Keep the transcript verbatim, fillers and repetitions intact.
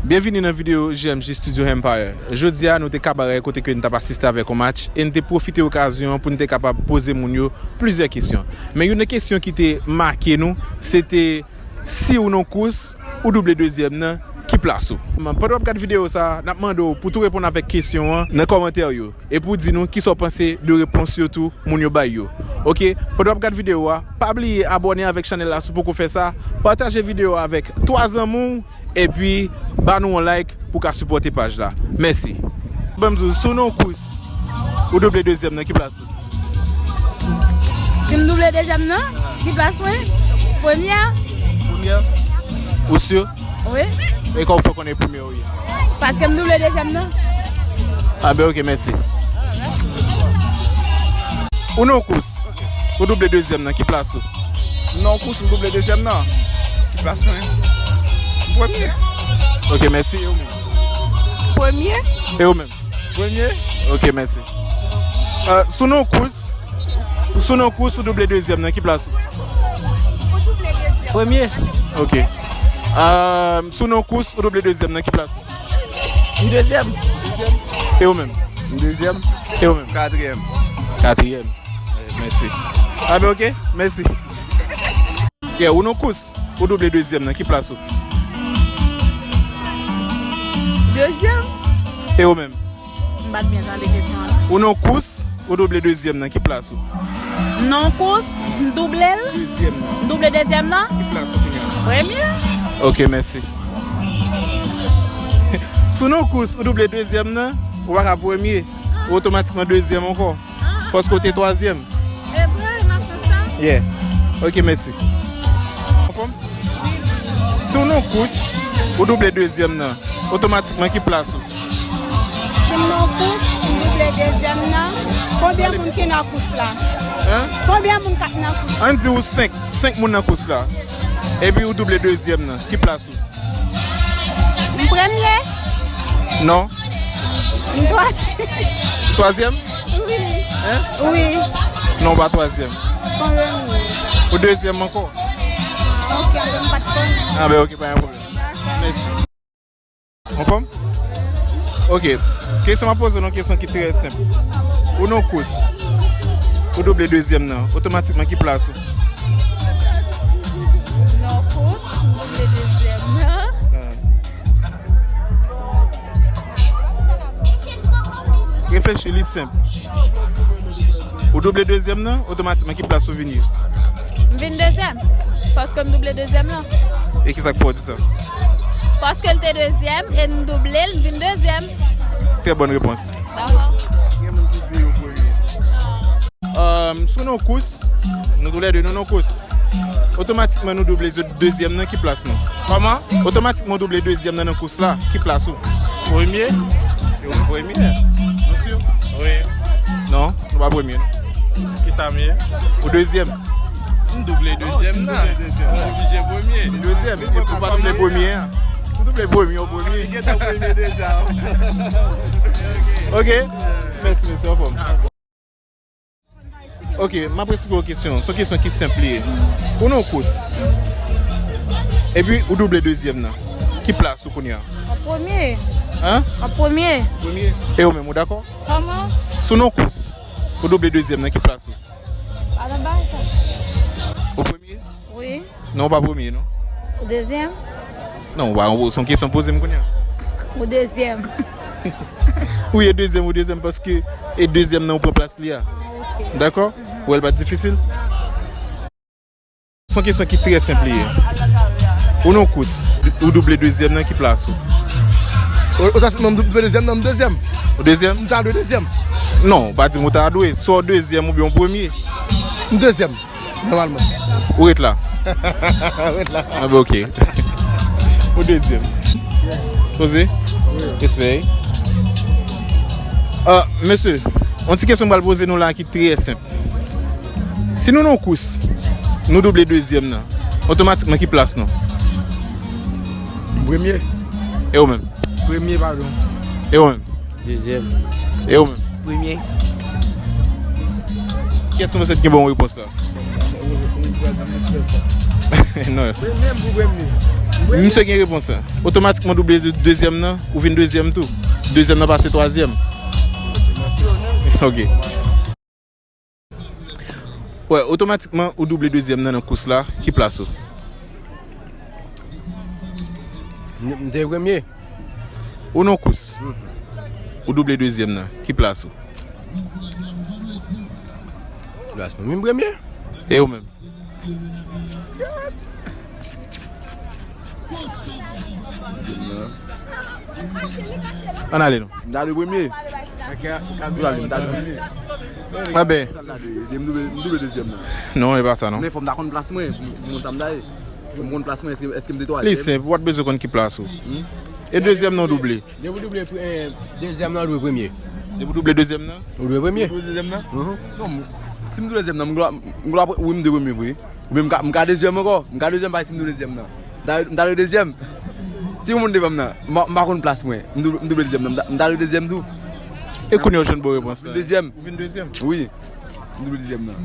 Byenvini nan videyo J M J Studio Empire. Jodi a, nou te Kabarè kote ke n t ap asiste avèk yon match e n te pwofite okazyon an pou n te kapab poze moun yo plizyè kesyon. Men youn nan kesyon ki te make nou, se te si ou nan kous, ou double dezyèm nan, ki plas ou? Pandan w ap gad videyo sa a, n ap mande w pou tou reponn avèk kesyon an nan kòmantè yo. E pou di nou kisa w panse de repons yo tou moun yo bay yo. Oke, pandan w ap gad videyo a, pa bliye abòne avèk chanèl la si w poko fè sa, pataje videyo a avèk twa zanmi w, epi ba nou yon like pou w ka sipòte paj la. Mèsi. Ban m di w, si w nan yon kous, ou double dezyèm nan, ki plas ou? Si m double dezyèm nan, ki plas mwen? Premyè. Premyè? Ou si? Wi. E kòman w fè konnen premye w ye? Paske m double dezyèm nan. A ben, oke, mèsi. Ou nan kous, ou double dezyèm nan, ki plas ou? M nan kous, m double dezyèm nan. Ki plas mwen? Premye. Oke, mèsi. E ou menm? Premye. E ou menm? Premye. Oke, mèsi. Euh, si w nan kous, si w nan kous, ou double dezyèm nan, ki plas ou? Premye. Oke. Euh, si w nan kous, ou double dezyèm nan, ki plas ou? M dezyèm. E ou menm? M dezyèm. E ou menm? Katriyèm. Katriyèm. Eh, mèsi. A ben, oke. Mèsi. Yeah, ou nan kous, ou double dezyèm nan, ki plas ou? Dezyèm. E ou menm? M pa t byen tande kesyon an. Ou nan kous, ou double dezyèm nan, ki plas ou? M nan kous, m double l. Dezyèm nan. M double dezyèm nan. Ki plas ou kounye a? Premye. Oke, mèsi. Si w nan kous, ou double dezyèm nan, ou pa ka premye. Ou otomatikman dezyèm ankò. Paske w te twazyèm. E vre, n ap fè sa? Yeah. Oke, mèsi. Anfòm? Si w nan kous, ou double dezyèm nan, otomatikman ki plas ou? Si m nan kous, m double dezyèm nan. Konbyen moun ki nan kous la? Hein? Konbyen moun k ap nan kous? Ann di ou senk, senk moun nan kous la. Epi ou double dezyèm nan, ki plas ou? M premye? Non. M twazyèm. Twazyèm? Wi. Hein? Wi. Non, w pa twazyèm. Konbyen moun? Ou dezyèm ankò. Ok, m pa t konnen. A ben, ok, pa gen pwoblèm. Dakò. Mèsi. Anfòm? Ok. Kesyon m ap poze w, yon kesyon ki trè senp. Ou nan kous. Ou double dezyèm nan. Otomatikman, ki plas ou? Nan kous, m double dezyèm nan. Ah. Reflechi, li senp. Ou double dezyèm nan, otomatikman, ki plas ou vin ye? M vin dezyèm. Paske m double dezyèm nan. E kisa k fè w di sa? Paske l te dezyèm, e m double l, m vin dezyèm. Trè bòn repons. Dakò. Gen moun ki di yo premye. Euh, si w nan kous, nou toulède nou nan kous. Otomatikman nou double dezyèm nan, ki plas nou? Kòman? Otomatikman w double dezyèm nan nan kous la, ki plas ou? Premye. Yo premye. Nou si? Wi. Non, nou pa premye, non. Kisa m ye? Ou dezyèm. M double dezyèm nan. M oblije premye. Dezyèm. Epi w pa double premye a. Si w double premye, w premye. Li gentan premye deja. Ok. Mèsi, mesye, anfòm. Ok, m ap eksplike w kesyon. Se yon kesyon ki senp li ye. Ou nan kous. Epi ou double dezyèm nan. Ki plas ou kounye a? An premye. Hein? An premye. Premye. E ou menm, ou dakò? Kòman? Si w nan kous, ou double dezyèm nan, ki plas ou? Pa nan bagay sa. Ou premye? Wi. Non, ou pa premye, non. Ou dezyèm? Non, ou pa, ou, se yon kesyon poze m kounye a. Ou dezyèm. Ou ye dezyèm, ou dezyèm paske e dezyèm nan ou pran plas li a. Ah, ok. Dakò? Mhm. Ou wè l pa t difisil? Se yon kesyon ki trè senp li ye. Ou nan kous, ou double dezyèm nan, ki plas ou? O, otomatikman, m double dezyèm nan, m dezyèm. Ou dezyèm? M ta dwe dezyèm. Non, ou pa di m ou ta dwe. Swa w dezyèm oubyen w premye. M dezyèm. Nòmalman. Ou ret la? Ret la. A ben, ok. Ou dezyèm. Poze. Respè. Ah, mesye, yon ti kesyon m pral poze nou la ki trè senp. Si nou nan kous, nou double dezyèm nan, otomatikman ki plas nou? Premye. E ou menm? Premye, padon. E ou menm? Dezyèm. E ou menm? Premye. Kiyès nou panse ki gen bon repons la? Ou, ou pral di m resipè sa. Non. Premye m pou premye. Misye gen repons lan. Otomatikman w double de-, dezyèm nan, ou vin dezyèm tou. Dezyèm nan pase twazyèm. Ok. Wè, otomatikman, ou double dezyèm nan nan kous la. Ki plas ou? M m te premye. Ou nan kous. Ou double dezyèm nan. Ki plas ou? Plas mwen. Vin premye. E ou menm? Ann ale non. M ta dwe premye. M ta dwe premye. Anben. M double, m double dezyèm nan. Non, e pa sa non. Men fò m ta konn plas mwen pou, pou moun sa m ta ye. Fò m konn plas mwen, èske, èske m te twazyèm? Li senp, ou pa t bezwen konn ki plas ou. E dezyèm nan w double. Depi w double pre-, eh, dezyèm nan, w dwe premye. Depi w double dezyèm nan? Ou dwe premye. Ou dwe dezyèm nan? Mhm. Non, m-, si m dwe dezyèm nan, m dwe, m dwe, wi, m dwe premye vre. Oubyen m ka, m ka dezyèm ankò. M ka dezyèm, paske si m dwe dezyèm nan. M ta, m ta dwe dezyèm. Si yon moun devan m nan, m, m pa konn plas mwen. M dwe, m dwe dezyèm nan. M ta, m ta dwe dezyèm tou. E kounye a w jwenn bon repons la? Dezyèm. Ou vin dezyèm? Wi. M dwe dezyèm nan.